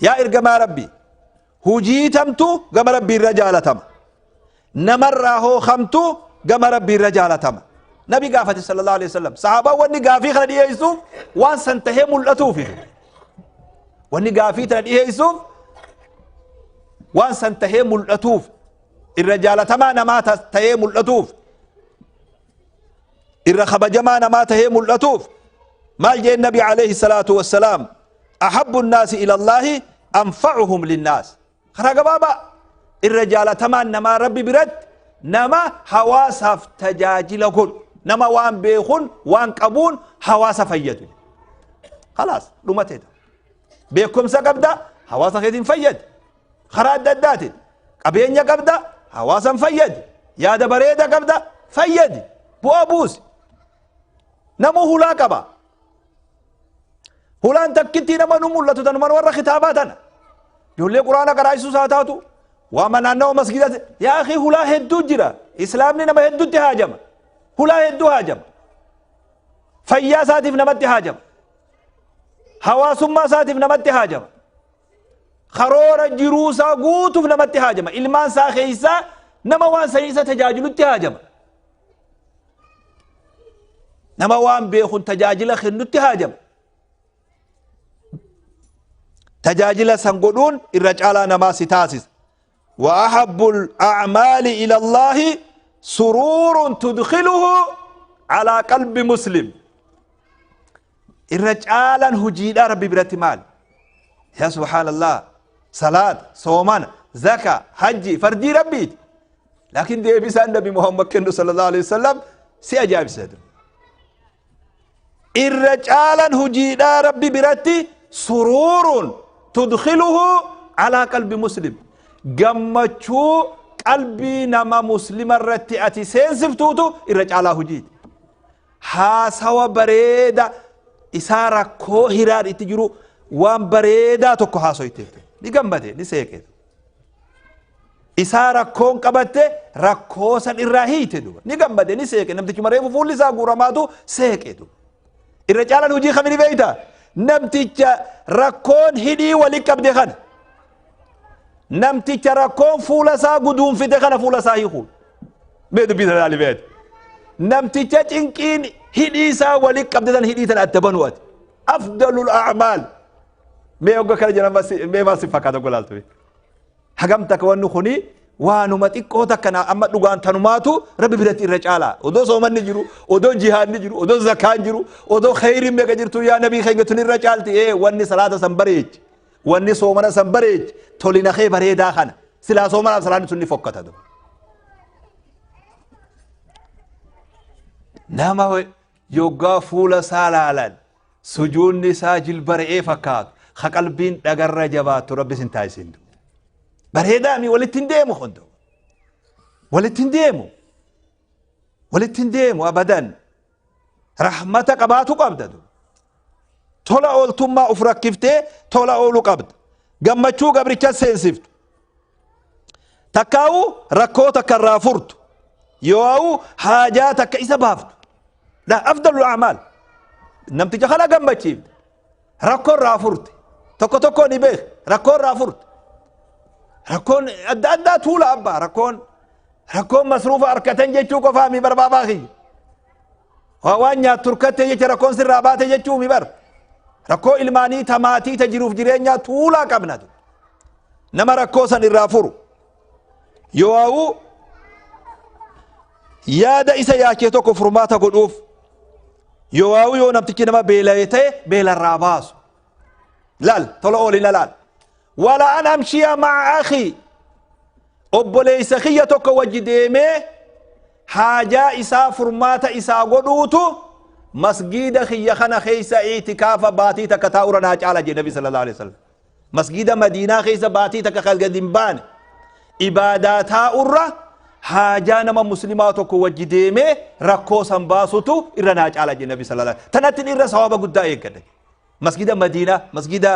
Yaa ergamaa Rabbii, hujii tamtu gama Rabbii irra jaalatama? Namarraa hoo kamtu gama Rabbii irra jaalatama? Nabi gaafate sallallahu alaihi wasallam. Sahaabaan wanni gaafii kana dhiyeessuuf waan san tahee mul'atuufi. Wanni gaafii tana dhiyeessuuf waan san tahee mul'atuuf, irra jaalatamaa namaa tahee mul'atuuf, irra kabajamaa namaa tahee mul'atuuf. Maal jeen Nabi alayhi salaatu wassalaam? Ahabbu nnaasi ila Allaahi anfa'uhum linnaas. Karaa gabaabaa, irra jaalatamaan namaa Rabbi biratti nama hawaasaaf tajaajila godhu, nama waan beekun waan qabuun hawaasa fayyadu. Khalaas, dhumateeta. Beekumsa qabda, hawaasa keetiin fayyadi karaa adda addaatiin. Qabeenya qabda, hawaasan fayyadi. Yaada bareeda qabda, fayyadi, bu'aa buusi. Namuu hulaa qaba. Hulaan takkittii nama nu mul'atu tanuma warra kitaabaa tana, ijoollee quraana qaraayisuus haa taatu, waama naannawa masgiidaa. Yaa akhi, hulaa hedduu jira. Islaamni nama hedduutti haajama, hulaa hedduu haajama. Fayyaa isaatiif namatti haajama, hawaasummaa isaatiif namatti haajama, karoora jiruu isaa guutuuf namatti haajama, ilmaan isaa keessaa nama waan sanii isa tajaajilutti haajama, nama waan beekun tajaajila kennutti haajama. Tajaajila san godhuun irra caalaa namaa si taasisa. وأحب الأعمال إلى الله سرور تدخله على قلب مسلم. Irra caalaan hojiidha Rabbi biratti maal? Yaa subhaanallah, salaat, soomana, zaka, hajji fardii Rabbiiti. Laakiin deebisaan Nabi Muhammad kennu sallallahu alaihi wasallam si ajaa'ibsiisa. Irra caalaan hojiidha Rabbi biratti suruurun tudkiluhu alaa qalbi muslim, gammachuu qalbii nama muslima irratti ati seensiftuutu irra caalaa hojiiti. Haasawa bareeda isaa rakkoo hiraan itti jiru waan bareedaa tokko haasoyteef ni gammade, ni seeqe. Isaa rakkoon qabatte rakkoo san irraa hiite duba ni gammade, ni seeqe. Namtichuma reefu fuulli isaa guuramaatu seeqe duba. Irra caalaan hojii kamini beeyta? Namticha rakkoon hidhii wali qabde kana, namticha rakkoon fuula isaa guduunfite kana fuula isaa hiikuun. Mee dubbii sana ilaali beeti. Namticha cinqiin hidhii isaa wali qabde san hidhii sana adda banu ati afdalul a'maal. Mee hogga kana jedhan mee maal si fakkaata golaaltu? Hagam takka wanni kuni waanuma xiqqoo takka na amma dhugaan tanumaatu Rabbi biratti irra caalaa? Odoo soomanni jiru, odoo jihaadni jiru, odoo zakaan jiru, odoo kheyriin meeqa jirtu, yaa nabii keenya, tun irra caalti. Ee, wanni salaata san bareechi, wanni soomana san bareechi tolina kee bareedaa kana. Silaa soomanaaf salaanni sun ni fokkata. Nama yoggaa fuula isaa laalan sujuunni isaa jilba re'ee fakkaatu, ka qalbiin dhagarra jabaattu Rabbi sin taasisin. Bareedaa mi? Walitti hin deemu kun, walitti hin deemu, walitti hin deemu abadan. Rahmata qabaatu qabda, tola ooltummaa uf rakkiftee tola oolu qabda, gammachuu gabricha seensiftu takkaa'u, rakkoo takka irraa furtu, yoo'u haajaa takka isa baaftu. La afdalu a'maal, namticha kana gammachiifte, rakkoo irraa furte. Tokko tokko ni beek, rakkoo irraa furte. Rakkoon adda addaa tuula abbaa. Rakkoon masruufa harkatan jechuu qofaa mi barbaabaa kiyya? Waan nyaattu turkatte jecha rakkoon sirraa baate jechuu mi bar? Rakkoo ilmaanii, ta maatii, ta jiruuf jireenyaa tuulaa qabna. Nama rakkoo san irraa furu, yoo yaada isa yaachee tokko furmaata godhuuf, yoo namtichi nama beela'e ta'e beelarraa baasu. Laal tola oolina laal. Wala an amshiya ma'a akhi, obboleessa kiyya tokko wajji deemee haajaa isaa furmaata isaa godhuutu masgiida kiyya kana keessa itikaafa baatii takka taa'ura naa caala jedhe Nabi sallallahu alaihi wasallam. Masgiida Madiinaa keessa baatii takka kan gadi hin baane ibaadaa taa'urra haajaa nama muslimaa tokko wajji deemee rakkoo san baasutu irra naa caala jedhe Nabi sallallahu alaihi wasallam. Tanatti irra sawaaba guddaa eeggadha. Masgida Madiinaa, masgida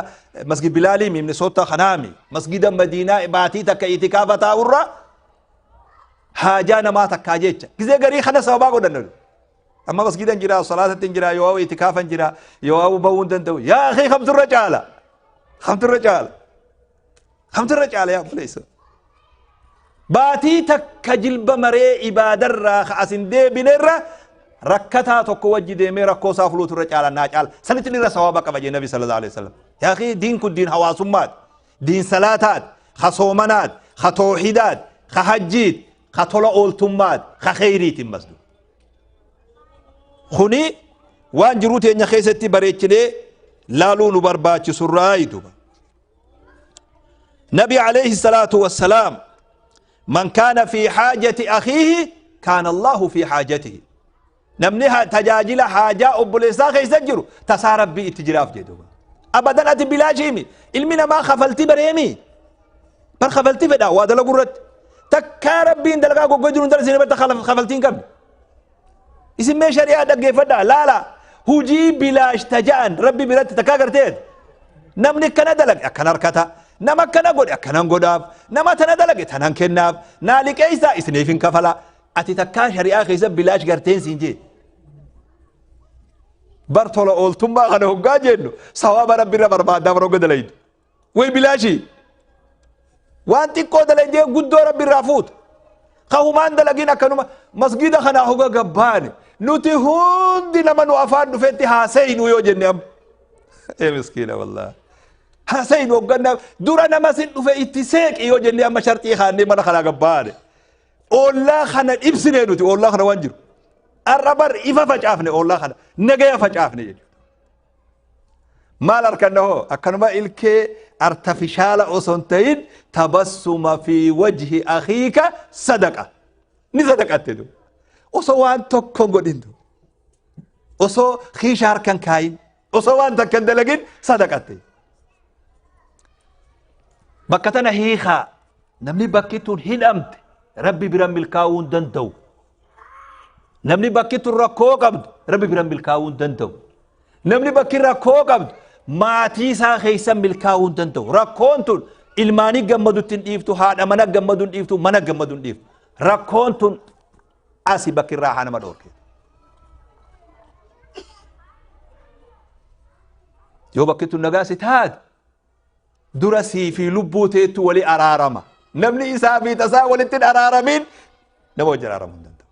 masgid Bilaalii Minnesota kanaami, masgida Madiinaa baatii takka itikaafa taa'urra haajaa namaa takkaa jecha gizee garii kana sababaa godhanna. Amma masgidan jira, salaatatti hin jira, yoo itikaafan jira, yoo bahuu hin danda'u. Yaa akhi, kamtu irra caala? Kamtu irra caala? Kamtu irra caala yaa obboleessa? Baatii takka jilba maree ibaadarraa ka as hin deebinerra rakkataa tokko wajji deemee rakkoo isaa fuluutu irra caala naa caala. Sanitti irra sawaaba qaba jee Nabi sallallahu alaihi wasallam. Yaa akhi, diin kun diin hawaasummaati. Diin salaataati. Ka soomanaati. Ka toohidaati. Ka hajjiiti. Ka tola ooltummaati. Ka kheyriiti masdu. Kuni waan jiruu teenya keessatti bareechinee laaluu nu barbaachisurraa duuba. Nabi alayhi salaatu wassalaam, man kaana fi haajati akhiihi kaana Allahu fi haajatihi. Namni tajaajila haajaa obboleessaa keessa jiru tasaa Rabbii itti jiraaf jedhu. Abadan ati bilaashiimi. Ilmi namaa kafaltii bareemi. Bar kafaltii fedha waa dalagu irratti. Takkaa Rabbiin dalagaa goggoo jiru hin dalasine barta kafaltii hin qabne. Isin mee shari'aa dhaggeeffadhaa laala, hujii bilaash taja'an Rabbi biratti takkaa garteet. Namni akkana dalage akkana harkata. Nama akkana godhe akkanan godhaaf. Nama tana dalage tanan kennaaf. Naa liqeessaa isiniif hin kafala. Ati takkaa shari'aa keessa bilaash garteen siin jee. Bar tola ooltummaa kana hoggaa jennu sawaaba Rabbi irra barbaadaa bara hogga dalaydu. Way bilaashii. Waan xiqqoo dalaydee guddoo Rabbi irraa fuuta. Ka humaan dalagin akkanuma masgida kanaa hoga gabbaane nuti hundi nama nu afaan dhufetti haasaynu yoo jenne amma. Ee miskiina wallaahi. Haasaynu hogganna dura nama sin dhufe itti seeqi yoo jenne amma sharxii kaannee mana kanaa gabbaane. Oollaa kana ibsinee nuti oollaa kana waan jiru. Har'a bar ifa facaafne, oollaa kana nagaya facaafne jechuudha. Maal arkanna hoo? Akkanuma ilkee artafishaala osoo hin ta'in, tabassuma fi wajhi akhiika sadaqa. Ni sadaqatte du. Osoo waan tokko hin godhin du. Osoo kiisha harkan kaayin. Osoo waan takka hin dalagin sadaqatte. Bakka tana hiikaa, namni bakki tun hidhamte Rabbi bira milkaa'uu hin danda'u. Namni bakki tun rakkoo qabdu Rabbi bira milkaa'uu hin danda'u. Namni bakki rakkoo qabdu maatii isaa keessa milkaa'uu hin danda'u. Rakkoon tun ilmaanii gammadutti hin dhiiftu, haadha mana gammadu hin dhiiftu, mana gammadu hin dhiiftu. Rakkoon tun asi bakki irraa haa nama dhoorke. Yoo bakki tun nagaa si taate, dura sii fi lubbuu teettu wali araarama. Namni isaa fi tasaa walitti hin araaramin nama wajjin araaramuu hin danda'u.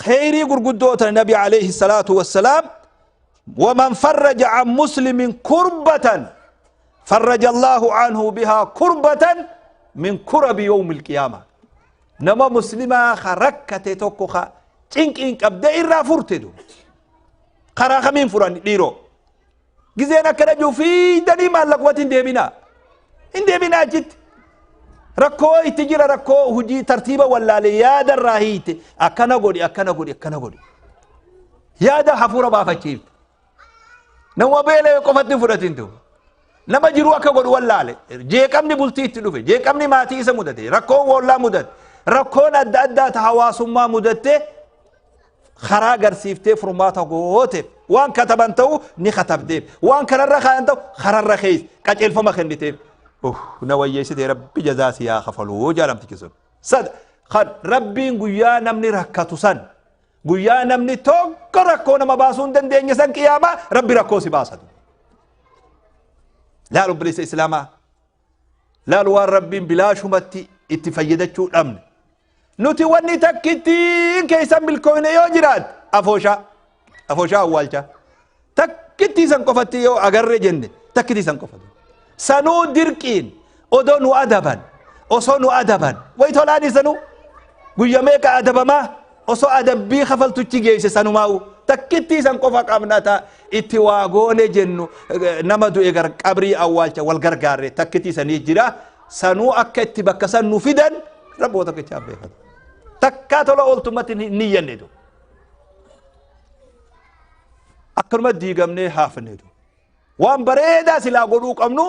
Kheyrii gurguddoo tana Nabi alayhi salaatu wassalaam, waman farraja an muslimin kurbatan farraja Allahu anhu bihaa kurbatan min kurabi yawmi alqiyaama. Nama muslimaa ka rakkate tokko ka cinqiin qabdee irraa furte du. Karaa kamiin furan dhiiroo? Gizeen akkana jiru fiidanii maallaqumatti hin deebinaa. Hin deebinaa achitti. Rakkoo itti jira, rakkoo hojii tartiiba wallaale yaada irraa hiite, akkana godhi, akkana godhi, akkana godhi. Yaada hafuura baafachiifte. Nama beela'e qofatti hin fudhatin tu. Nama jiru akka godhu wallaale. Jeeqamni bultii itti dhufe. Jeeqamni maatii isa mudate. Rakkoon woollaa mudate. Rakkoon adda addaa ta hawaasummaa mudatte karaa garsiiftee furmaata gooteef, waan kataban ta'u ni katabdeef, waan kararra kaayan ta'u kararra keessa qajeelfama kenniteef. Na wayyeessite, Rabbi jazaa si haa kafaluu jaalamtichi sun. Sad kan Rabbiin guyyaa namni rakkatu san, guyyaa namni tokko rakkoo nama baasuu hin dandeenye san, qiyaamaa Rabbi rakkoo si baasatu. Laal obboleessa Islaamaa, laal waan Rabbiin bilaashumatti itti fayyadachuu dhabne. Nuti wanni takkittiin keessan milkooyne yoo jiraate afooshaa. Afooshaa awwaalchaa. Takkittii san qofatti yoo agarre jenne, takkittii san qofatti. Sanuu dirqiin odoo nu adaban, osoo nu adaban wayi tolaani, sanuu guyya meeqa adabamaa osoo adabbii kafaltuchi geesse, sanumaa'u takkittii san qofa qabna ta itti waa goone jennu, nama du'e gar qabrii awwaalcha wal gargaarre takkittii sanii jira. Sanuu akka itti bakka san nu fidan Rabboo tokkichaaf beekatu. Takkaa tola ooltummatti hin niyyanneetu. Akkanuma diigamnee haafneetu. Waan bareedaa silaa godhuu qabnu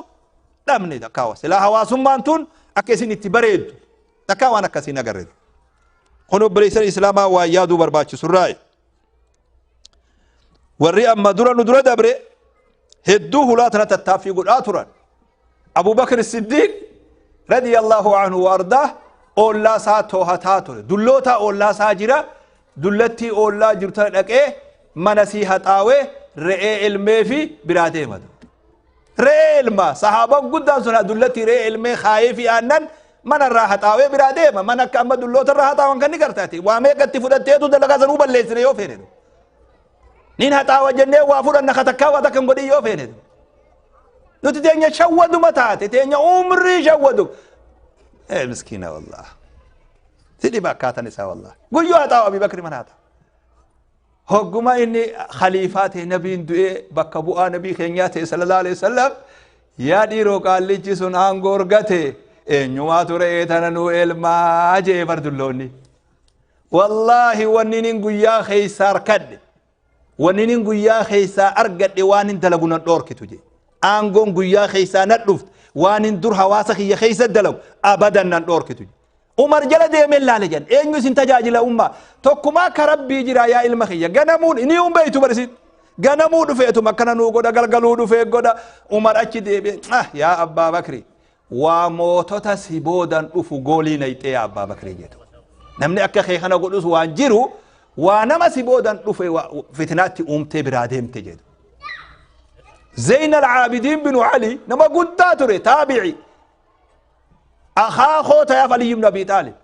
dhabne. Takkaa silaa hawaasummaan tun akka isin itti bareeddu takkaa waan akkasii hin agarreetu. Kun obboleessan Islaamaa waan yaaduu barbaachisurraayi. Warri amma dura nu dura dabre hedduu hulaa tana tattaaffii godhaa turan. Abu Bakr Siddiq radiyallahu anhu wa ardaah oollaa isaa toohataa ture. Dulloota oollaa isaa jira. Dullattii oollaa jirtu tana dhaqee mana sii haxaawee re'ee elmee fi biraa deema. Re'ee elma. Sahaabaan guddaan sun dullatti re'ee elmee kaayee fi aannan mana irraa haxaawee biraa deema. Mana akka amma dulloota irraa haxaawan kan ni gartaati. Waa meeqatti fudhatteetu dalagaa sanuu balleessine yoo feene. Nin haxaawa jennee waa fudhanna katakkaa waa takka hin godhin yoo feene. Nuti teenya shawwaduma taate, teenya umrii shawwadu. Ee miskiina wallah. Si dhiba akkaatan isaa wallah. Guyyuu haxaawa Abii Bakri mana haxaawa. Hogguma inni khaliifaa ta'e, nabiin du'ee bakka bu'aa nabii keenyaa ta'e sallallahu alaihi wasallam, yaa dhiiroo, qaallichi sun aangoo argate, eenyumaatu re'ee tana nuu elmaa jee bar dulloonni. Wallaahi wanni nin guyyaa keessaa harkadhe, wanni nin guyyaa keessaa argadhe waan hin dalagu nan dhoorkitu jee. Aangoon guyyaa keessaa nan dhufte, waan hin dur hawaasa kiyya keessa dalagu abadan nan dhoorkitu jee. Umar jala deemee laale jedhan, eenyu isin tajaajila ummaa? Tokkumaa akka rabbii jira, yaa ilma kiyya, ganamuun inni hin beektu barisiin ganamuu dhufeetuma akkana nuu godha, galgaluu dhufee godha. Umar achi deebi'e, ah yaa Abbaa Bakri, waa mootota si boodan dhufu goolii nayxee, yaa Abbaa Bakri jedhu, namni akka kee kana godhus waan jiru, waa nama si boodan dhufe fitnaatti uumtee biraa deemte jedhu. Zeyn al-Aabidiin binu Ali nama guddaa ture, taabi'i, akaakoo tayaaf Ali ibn Abi Xaalib.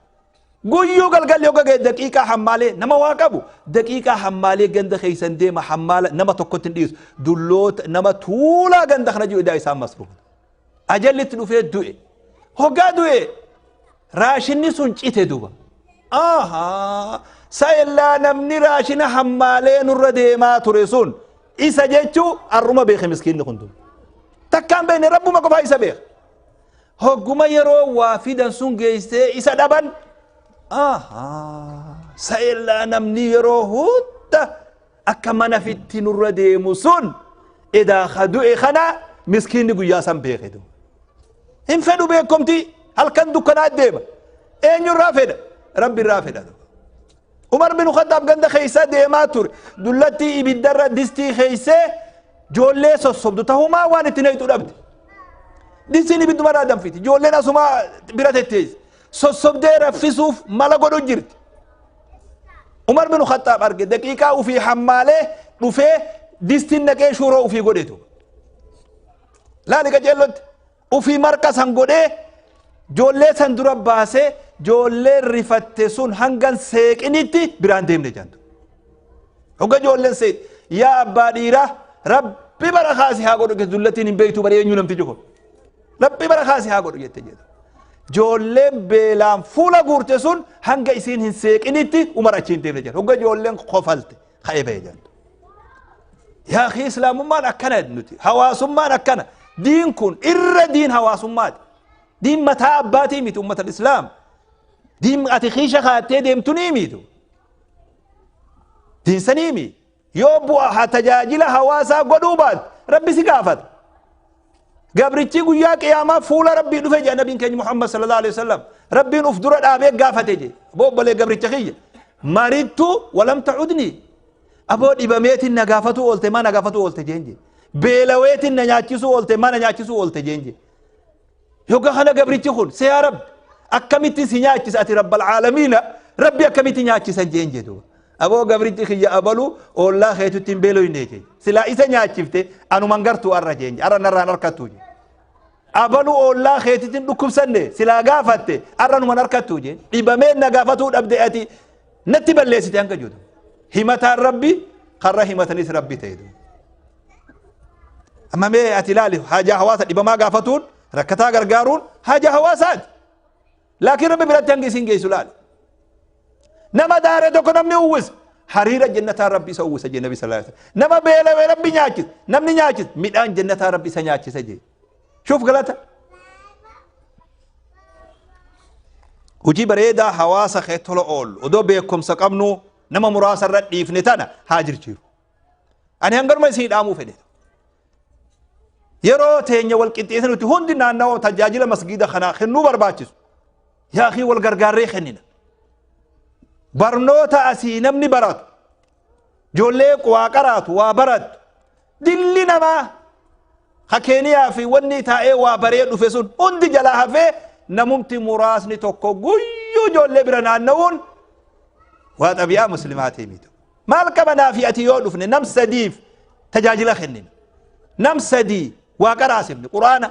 Guyyuu galgalli hogga ga'e daqiiqaa hammaalee, nama waa qabu, daqiiqaa hammaalee ganda keessan deema, hammaala nama tokkotti hin dhiisu, dulloota nama tuulaa ganda kana jiru idaa isaan masruufa. Ajalli itti dhufee du'e. Hoggaa du'e raashinni sun cite duba. Ahaa, sa'ellaa namni raashina hammaalee nurra deemaa ture sun isa jechuu arruma beeke. Miskiinni kun duba takkaan beekne, rabbuma qofaa isa beeka. Hogguma yeroo waa fidan sun geessee isa dhaban, sa'ellaa namni yeroo hunda akka mana fitti nurra deemu sun edaa ka du'e kana. Miskiinni guyyaa san beeke duba hin fedhu beekomti, halkan dukkanaa deema. Eenyurraa fedha? Rabbi irraa fedha. Umar bin Khattaab ganda keessa deemaa ture, dullattii ibiddarra distii keessee joollee sossobdu tahumaa waan itti naqxu dhabde. Distiin ibiddumarraa danfiti, ijoolleen asumaa bira tetteessi, sossobdee raffisuuf mala godhu jirti. Umar bin Khattaab arge, daqiiqaa ufii hammaalee dhufee distiin naqee shuuroo ufii godhetu. Laali qaceellotti ufii marqa san godhee joollee san dura baasee, joolleen rifatte sun hangan seeqinitti biraan deemne jantu. Hogga joolleen seeq, yaa abbaa dhiiraa, rabbi bara kaasi haa godhu, dullattiin hin beektu bara eenyu namtichi kun. Rabbi bara kaasi haa godhu jette jedha. Joolleen beelaan fuula guurte sun hanga isiin hin seeqinitti Umar achi hin deemne jedha. Hogga joolleen kofalte ka'ee ba'e jedha. Yaa akhi, islaamummaan akkana nuti, hawaasummaan akkana. Diin kun irra diin hawaasummaati. Diin mataa abbaatii miti, ummata islaam. Diin ati kiisha kaattee deemtu ni mitu. Diin sanii mi. Yoo bu'a tajaajila hawaasaa godhuu baate rabbi si gaafata. Gabrichi guyyaa qiyaamaa fuula rabbii dhufe jedha nabiin keenya Muhammad sallallahu alaihi wasallam. Rabbiin uf dura dhaabee gaafate jedhe. Aboo obbolee gabricha kiyya. Marittu walam ta'udni. Aboo dhibameetiin na gaafatuu oolte, maa na gaafatuu oolte jeen jedhe. Beelaweetiin na nyaachisuu oolte, maa na nyaachisuu oolte jeen jedhe. Yogga kana gabrichi kun, see yaa rabbi, akkamitti si nyaachisa? Ati rabbal caalamiina, rabbi akkamitti nyaachisan jeen jedhu. Aboo gabrichi kiyya abalu oollaa keetutti hin beeloyne jeen. Silaa isa nyaachifte anuman gartuu arra jeen, arra narraan harkattuu jeen. Abalu oollaa keetitti hin dhukkubsanne, silaa gaafatte arra numan harkattuu jeen. Dhibamee na gaafatuu dhabde, ati natti balleessite hanga jedhu. Himataan rabbi karra himatanis rabbi ta'e. Amma mee ati ilaali, haajaa hawaasa dhibamaa gaafatuun, rakkataa gargaaruun haajaa hawaasaati. Laakiin rabbi biratti hangi isin geessu laali. Nama daare tokko namni uwwisa. Hariira jannataa rabbi isa uwwisa jee nabi sallallahu alaihi wasallam. Nama beelawee rabbi nyaachisa. Namni nyaachisa midhaan jannataa rabbi isa nyaachisa jee. Shuuf galata. Hojii bareedaa hawaasa kee tola oolu odoo beekumsa qabnu nama muraasa irra dhiifne tana haa jirjiiru. Ani hanganuma isin dhaamuu fedhe. Yeroo teenya wal qixxeessa nuti hundi naannawa tajaajila masgiida kanaa kennuu barbaachisu. Yaa akii, wal gargaarree kennina. Barnoota asii namni baratu, ijoollee waa qaraatu, waa barattu, dilli namaa ka Keeniyaa fi wanni taa'ee waa baree dhufe sun hundi jalaa hafee, namumti muraasni tokko guyyuu ijoollee bira naanna'uun waa xabi'aa muslimaatii miti. Maal qabanaa fi ati yoo dhufne nam sadiif tajaajila kennina. Nam sadii Waa qaraasifne quraana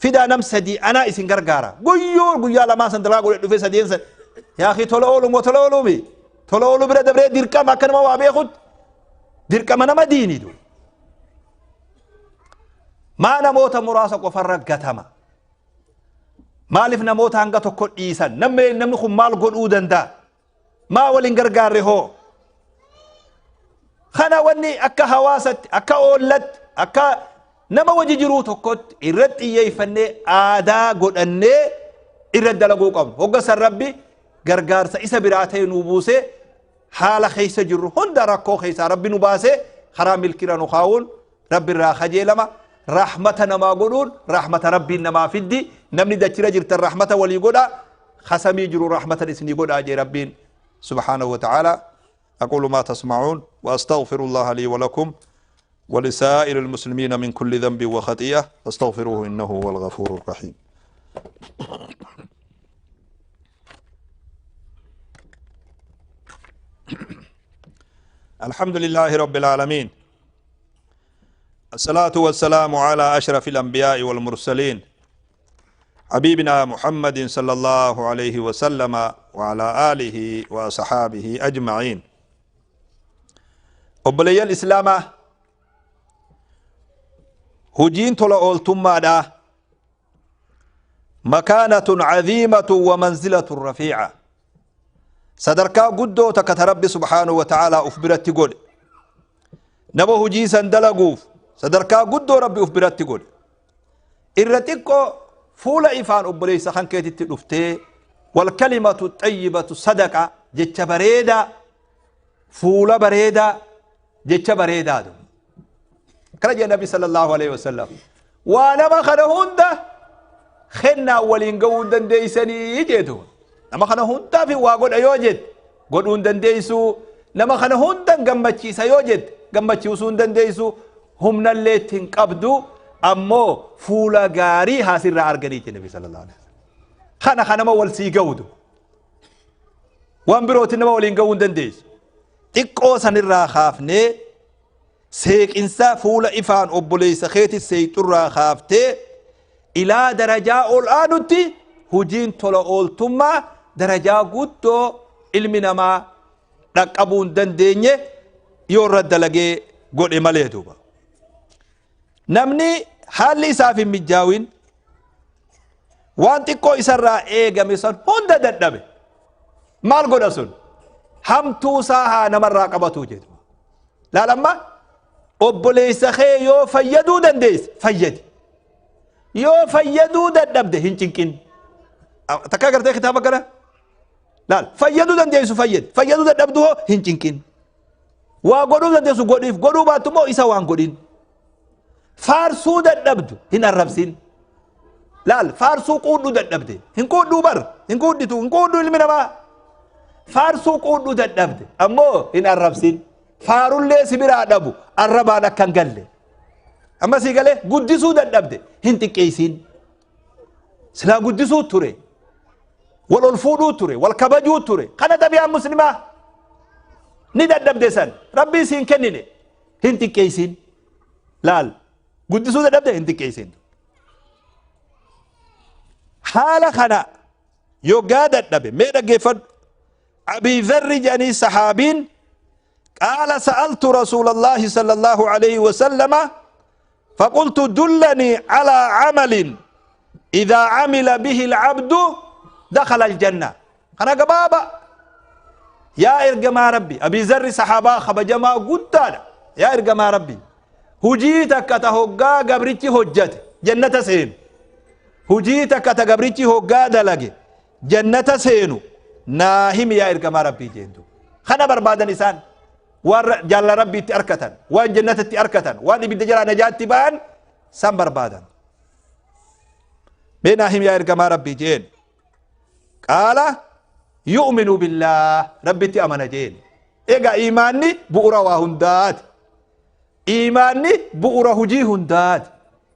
fidaa nam sadii anaa isin gargaara guyyuu guyyaa lamaan san dalagaa godhe dhufe sadeen san yaa akii tola oolu moo tola ooluumi tola oolu bira dabree dirqama akka nama waa beekutti dirqama nama diinitu maa namoota muraasa qofarra gatama maaliif namoota hanga tokko dhiisan namni namni kun maal godhuu danda'a Maa wal hin gargaarre hoo? Kana wanni akka hawaasatti, akka oollatti, akka nama wajji jiruu tokkotti irratti xiyyeeffannee aadaa godhannee irratti dalaguu qabnu. Hogga san Rabbi gargaarsa isa biraa ta'e nuu buusee haala keessa jirru hunda rakkoo keessaa Rabbi nu baasee karaa milkiirra nu kaa'uun Rabbi irraa kajeelama. Rahmata namaa godhuun rahmata Rabbiin namaa fiddi. Namni dachira jirtan rahmata walii godha. Ka samii jiru rahmatan isinii godhaa jee Rabbiin subhaanahu wa ta'ala. أقول ما تسمعون وأستغفر الله لي ولكم ولسائر المسلمين من كل ذنب وخطيئة فاستغفروه إنه هو الغفور الرحيم. الحمد لله رب العالمين، الصلاة والسلام على أشرف الأنبياء والمرسلين حبيبنا محمد صلى الله عليه وسلم وعلى آله وصحابه أجمعين. Obboleeyyan Islaamaa, hujiin tola ooltummaadha makaanatun caziimatun wa manzilatun rafiica, sadarkaa guddoo takka ta Rabbi subhaanahu wa ta'aalaa uf biratti godhe. Nama hujii san dalaguuf sadarkaa guddoo Rabbi uf biratti godhe. Irra xiqqoo fuula ifaan obboleessa kan keetitti dhuftee, walkalimatu xayyibatu sadaqa, jecha bareedaa, fuula bareedaa, jecha bareedaa du akkana jedhe Nabi sallallahu alaihi wasallam. Waa nama kana hunda kennaa waliin ga'uu hin dandeeysanii jeetu. Nama kana hundaaf waa godha yoo jette godhuu hin dandeeysuu. Nama kana hundan gammachiisa yoo jette gammachiisuu hin dandeeysu, humnallee itti hin qabdu. Ammoo fuula gaarii haasirraa arganii jedhe Nabi sallallahu alaihi wasallam. Kana kanama wal sii ga'udu waan birooti nama waliin ga'uu hin dandeessu. Xiqqoo sanirraa kaafnee, seeqinsa fuula ifaan obboleessa keeti seeyxurraa kaaftee ilaa darajaa ol aanutti hujiin tola ooltummaa darajaa guddoo ilmi namaa dhaqqabuu hin dandeenye yoo irra dalagee godhe malee duuba. Namni haalli isaaf hin mijjaawin, waan xiqqoo isarraa eegame san hunda dadhabe, maal godha sun? Hamtuu isaa haa namarraa qabatuu jedhu. Laal, amma obboleessa kee yoo fayyaduu dandeesse fayyadi, yoo fayyaduu dadhabde hin cinqin. Takka agartee kitaaba kana laal. Fayyaduu dandeessu fayyadi, fayyaduu dadhabdu hoo hin cinqin. Waa godhuu dandeessu godhiif, godhuu baattu immoo isa waan godhin. Faarsuu dadhabdu hin arrabsin. Laal, faarsuu quudhuu dadhabde hin quudhuu bar, hin quudhitu, hin quudhu ilmi namaa. Faarsuu quudhuu dadhabde ammoo hin arrabsin. Faarullee si biraa dhabu arrabaan akka hin galle. Amma sii galee? Guddisuu dadhabde hin xiqqeessin. Silaa guddisuu ture, wal ol fuudhuu ture, wal kabajuu ture. Kana xabi'aan muslimaa. Ni dadhabde san, Rabbiin siin kennine, hin xiqqeessin. Laal, guddisuu dadhabde hin xiqqeessin. Haala kana yoggaa dadhabe, mee dhaggeeffadhu. Abii Dharri jedhanii sahaabiin, qaala sa'altu Rasuulallaahi sallallahu alayhi wasallama faqultu dullanii calaa camalin idaa camila bihi alcabdu dakhala aljanna. Kana gabaaba. Yaa ergamaa Rabbi, Abii Zarri sahaabaa kabajamaa guddaadha, yaa ergamaa Rabbi, hujii takka ta hoggaa gabrichi hojjate jannata seenu, hujii takka ta gabrichi hoggaa dalage jannata seenu naa himi yaa ergamaa Rabbii jeentu. Kana barbaadan isaan, waan jaalala Rabbiitti arkatan, waan jannatatti arkatan, waan ibidda jalaa najaatti ba'an san barbaadan. Mee naa himi yaa ergamaa Rabbii jeen. Qaala yu'minu billaah, Rabbitti amana jeen. Egaa iimaanni bu'ura waa hundaati. Iimaanni bu'ura hujii hundaati.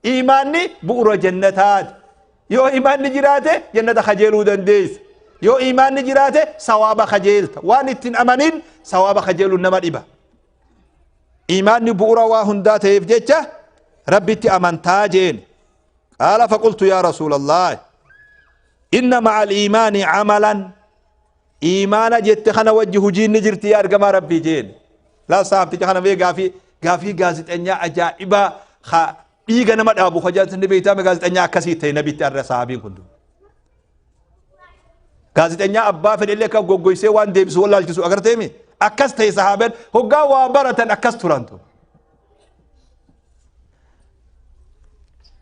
Iimaanni bu'ura jannataati. Yoo iimaanni jiraate jannata kajeeluu dandeessa. Yoo iimaanni jiraate sawaaba kajeelta. Waan ittiin amanin sawaaba kajeeluun nama dhiba. Iimaanni bu'ura waa hundaa ta'eef jecha. Rabbitti amantaa jeen. Qaala faqultu yaa Rasuulallah, inna ma'a al-iimaani camalan, iimaana jette kana wajji hujiin ni jirti yaa ergamaa Rabbii jeen. Laa sahabticha kana mee gaafii gaazexeenyaa ajaa'ibaa ka dhiiga nama dhaabu ka jaallatan beektaa gaazexeenyaa akkasii ta'e nabitti arra sahabiin kun. Gaazexeenyaa abbaa fedhellee akka goggoysee waan deebisu wallaalchisu agarteemi akkas ta'e sahaabeen hoggaa waa baratan akkas turantu.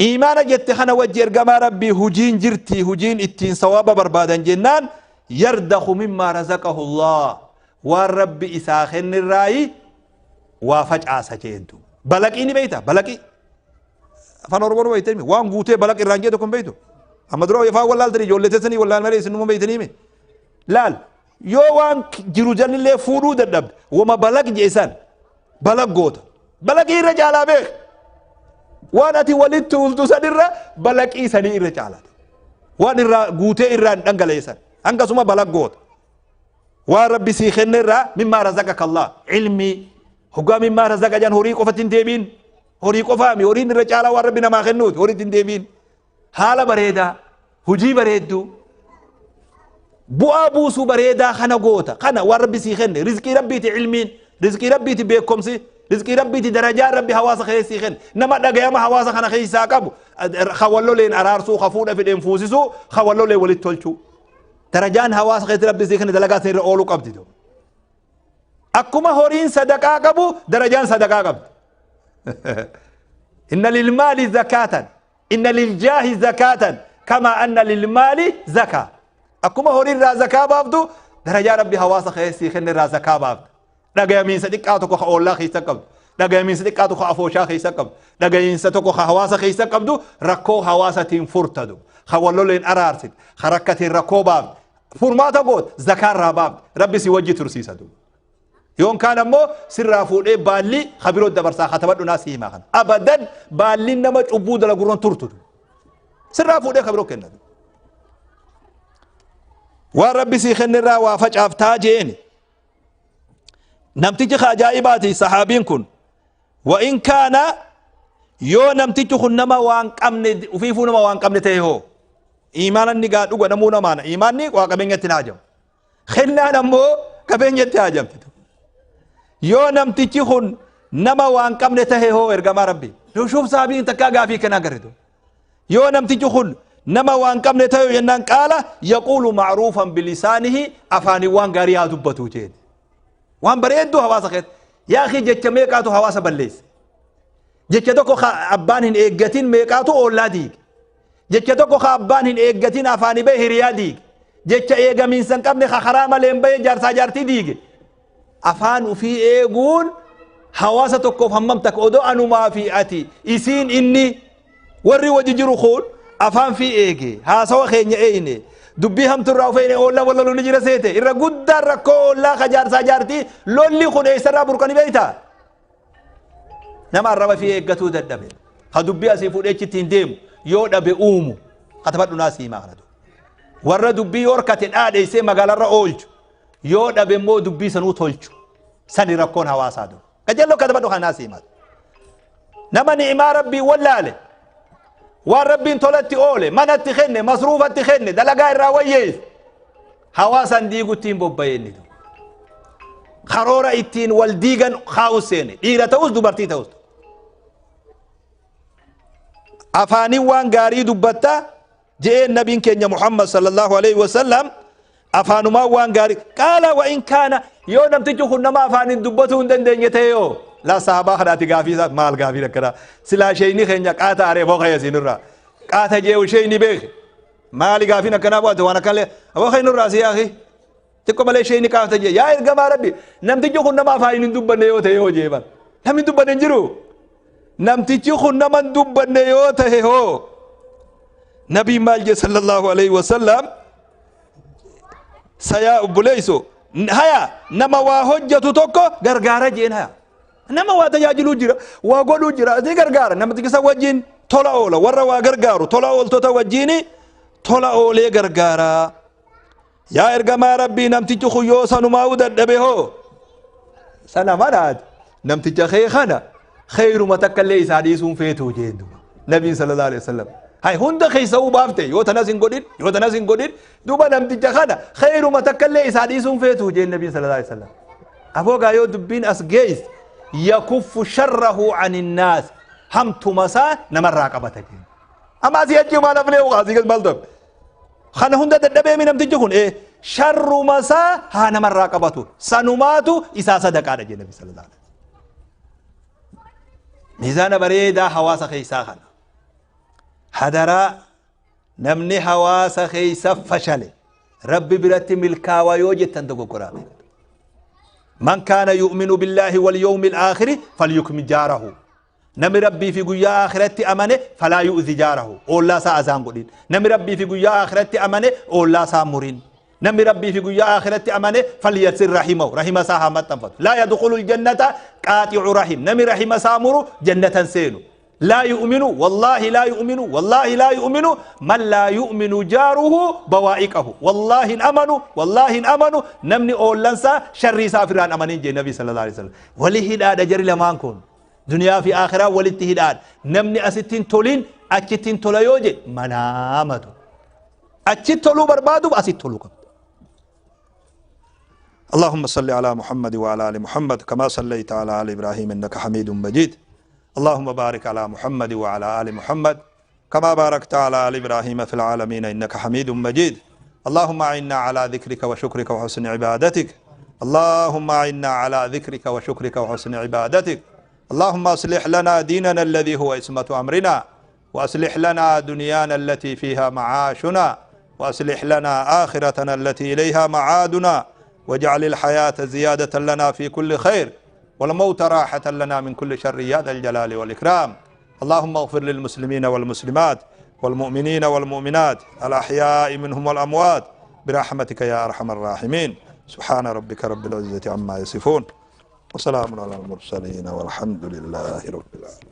Iimaana jette kana wajji ergamaa Rabbii hujiin jirti, hujiin ittiin sawaaba barbaadan jennaan, yardakhu mimmaa razaqahu Allah, waan Rabbi isaa kennirraayi waa facaasa jeentu. Balaqii ni beeyta? Balaqii afaan Oromoo ni beeytanii waan guutee balaq irraan jee tokko hin beeytu. Amma dura afaan wallaaltanii ijoollee teessanii wallaal malee isinuma beeytanii laal. Yoo waan jiru janillee fuudhuu dadhabde, wama balaq jeesan balaq goota. Balaqii irra caalaa beek. Waan ati walitti tuultu sanirra balaqii sanii irra caalata. Waan irraa guutee irraa hin dhangaleessan hangasuma balaq goota. Waan Rabbi sii kenne irraa, mimmaa razaqaka Allah, ilmii hoggaa mimmaa razaqa jan horii qofatti hin deebiin. Horii qofaami, horiin irra caalaa waan Rabbi namaa kennuuti. Horiitti hin deebiin. Haala bareedaa, hujii bareedduu, bu'aa buusuu bareedaa kana goota. Kana waan Rabbi sii kenne rizqii Rabbiiti, ilmiin rizqii Rabbiiti, beekumsi rizqii Rabbiiti, darajaan Rabbi hawaasa keessa sii kenne, nama dhagayama hawaasa kana keessaa qabu, ka walloleen araarsuu, ka fuudha fidheen fuusisuu, ka walloleen walitti tolchuu, darajaan hawaasa keessatti Rabbi sii kenne dalagaa isin irra ooluu qabdi. Akkuma horiin sadaqaa qabu, darajaan sadaqaa qabdi. Inna lilmaali zakaatan, inna liljaahi zakaatan kama anna lilmaali zakaa. Akkuma horii irraa zakaa baaftu, darajaa Rabbi hawaasa keessii kenne irraa zakaa baafta. Dhagayamiinsa xiqqaa tokko ka oollaa keessa qabdu, dhagayamiinsa xiqqaa tokko afooshaa keessa qabdu, dhagayiinsa tokko ka hawaasa keessa qabdu, rakkoo hawaasatiin furtadu, ka walloleen araarsit, ka rakkatiin rakkoo baafte, furmaata goot, zakaa irraa baafte, Rabbi si wajji tursiisa duuba. Yoon kaan ammoo sirraa fuudhee baalli kabiroo dabarsaa katabadhu naa si himaa kana. Abadan baalli nama cubbuu dalagurran turtu. Sirraa fuudhee kabiroo kenna. Waan Rabbi sii kennirraa waa facaaftaa jeeni. Namtichi ka ajaa'ibaati sahaabiin kun. Wa in kaana, yoo namtichi kun nama waan qabne, ufiifuu nama waan qabne ta'e hoo? Iimaana inni gaa dhuga namuu namaana. Iimaanni waa qabeenyatti hin haajamu. Kennaan ammoo qabeenyatti haajamti. Yoo namtichi kun nama waan qabne tahe hoo, ergamaa Rabbi? Shuuf saabiin takkaa gaafii kanaa garritu. Yoo namtichi kun nama waan qabne tahe jennaan, qaala yaquulu macruufan bilisaanihi, afaaniin waan gaarii haa dubbatu jeen. Waan bareedduu hawaasa keessa. Yaa akhi, jecha meeqaatu hawaasa balleesse? Jecha tokko abbaan hin eeggatin meeqaatu oollaa diige? Jecha tokko ka abbaan hin eeggatin afaanii bahe hiriyaa diige. Jecha eegamiinsa hin qabne ka karaa malee hin bahe jaarsaa jaartii diige. Afaan ufii eeguun hawaasa tokkoof hammam takka odoo anumaa fi ati, isiin, inni warri wajji jiru kun afaan fi eege, haasawa keenya eeyne, dubbii hamturraa of eeyne, oollaa wal loluu ni jira seete. Irra guddaan rakkoo oollaa ka jaarsaa jaartii lolli kun eessarraa burqani beeytaa? Nama arraba fi eeggatuu dadhabe, ka dubbii asii fuudhee achitti hin deemu, yoo dhabe uumu katabadhu naa siimaa kanatu. Warra dubbii yoo horkate dhaadheessee magaalarra oolchu, yoo dhabe immoo dubbii sanuu tolchu, sani rakkoon hawaasaa dura. Qajeelloo katabadhu kanaa siimaa. Nama ni'imaa Rabbii wallaale, waan Rabbiin tolatti oole, manatti kenne, masruufatti kenne, dalagaa irraa wayyeesse, hawaasan diigutti hin bobba'e inni. Karoora ittiin wal diigan kaa'u seene, dhiira ta'us dubartii ta'us. Afaaniin waan gaarii dubbatta je'een nabiin keenya Muhammad sallallahu alaihi wasallam, afaanumaan waan gaarii. Qaala wa in kaana, yoo namtichi kun nama afaaniin dubbatuu hin dandeenye ta'e yoo? Laa sahabaa kanaati gaafii isaa maal gaafii akkanaa silaa sheeyni keenya qaata aree boo kaya siinirraa qaata jeewu sheeyni beeke maali gaafiin akkanaa bu'ate waan akkanallee boo kaya nurraa si yaaqi xiqqoo malee sheeyni qaata jee. Yaa ergamaa Rabbi, namtichi kun nama afaaniin hin dubbanne yoo ta'e yoo jee bar, namni hin dubbanne hin jiru. Namtichi kun nama hin dubbanne yoo ta'e hoo? Nabiin maal jee sallallahu alaihi wasallam? Sayaa obboleeyso, haya, nama waa hojjetu tokko gargaara jeen. Haya, nama waa tajaajiluu jira, waa godhuu jira, ni gargaara. Namtichi isa wajjin tola oola, warra waa gargaaru, tola ooltota wajjin tola oolee gargaara. Yaa ergamaa Rabbii, namtichi kun yoo sanumaa'uu dadhabe hoo? Sana manaati namticha kee kana Kheyruma takka illee isaa dhiisuun feetuu jeen duuba. Nabiin sallallahu alaihi wasallam. Hay hunda keessa uu baafte yoo tanas hin godhin yoo tanas hin godhin duuba namticha kana kheyruma takka illee isaa dhiisuun feetuu jeen nabiin sallallahu alaihi wasallam. Afoo gaa yoo dubbiin as geesse yakuffu sharrahu anin naas hamtuma isaa namarraa qabata jeen. Amma asii achi maal hafnee asii gad maal ta'e? Kana hunda dadhabee namtichi kun sharruma isaa haa namarraa qabatu sanumaatu isaa sadaqaadha jeen nabi sallallahu alaihi wasallam. Miizaana bareedaa hawaasa keessaa kana. Hadaraa namni hawaasa keessa fashale rabbi biratti milkaawaa yoo jettan dogoggoraa beektu. Man kaana yu'minu billaahi wal yawmil aakhiri falyukrim jaarahu. Namni rabbii fi guyyaa akhiratti amane falaa yu'zi jaarahu. Oollaa isaa azaan godhin. Namni rabbii fi guyyaa akhiratti amane oollaa isaa murin. Namni rabbii fi guyyaa akhiratti amane falyasir rahimahu. Rahima isaa haa maxxanfatu. Laa yadkhulu aljannata qaaxi'u rahim. Namni rahima isaa muru jannatan seenu. لا يؤمن والله لا يؤمن والله لا يؤمن من لا يؤمن جاره بوائقه والله إن أمنوا والله إن أمنوا نمني أولنسا شر سافران أمنين جي النبي صلى الله عليه وسلم ولي هداد جري لمان كون دنيا في آخرة ولي هداد نمني أستين تولين أكتين توليوجي منامته أكتين تولو بربادو أستين تولو قبل. اللهم صل على محمد وعلى آل محمد كما صليت على آل إبراهيم إنك حميد مجيد. اللهم بارك على محمد وعلى آل محمد كما باركت على آل إبراهيم في العالمين إنك حميد مجيد. اللهم أعنا على ذكرك وشكرك وحسن عبادتك. اللهم أعنا على ذكرك وشكرك وحسن عبادتك. اللهم أصلح لنا ديننا الذي هو عصمة أمرنا، وأصلح لنا دنيانا التي فيها معاشنا، وأصلح لنا آخرتنا التي إليها معادنا، واجعل الحياة زيادة لنا في كل خير، والموت راحة لنا من كل شر يا ذا الجلال والإكرام. اللهم اغفر للمسلمين والمسلمات والمؤمنين والمؤمنات الأحياء منهم والأموات برحمتك يا أرحم الراحمين. سبحان ربك رب العزة عما يصفون وسلام على المرسلين والحمد لله رب العالمين.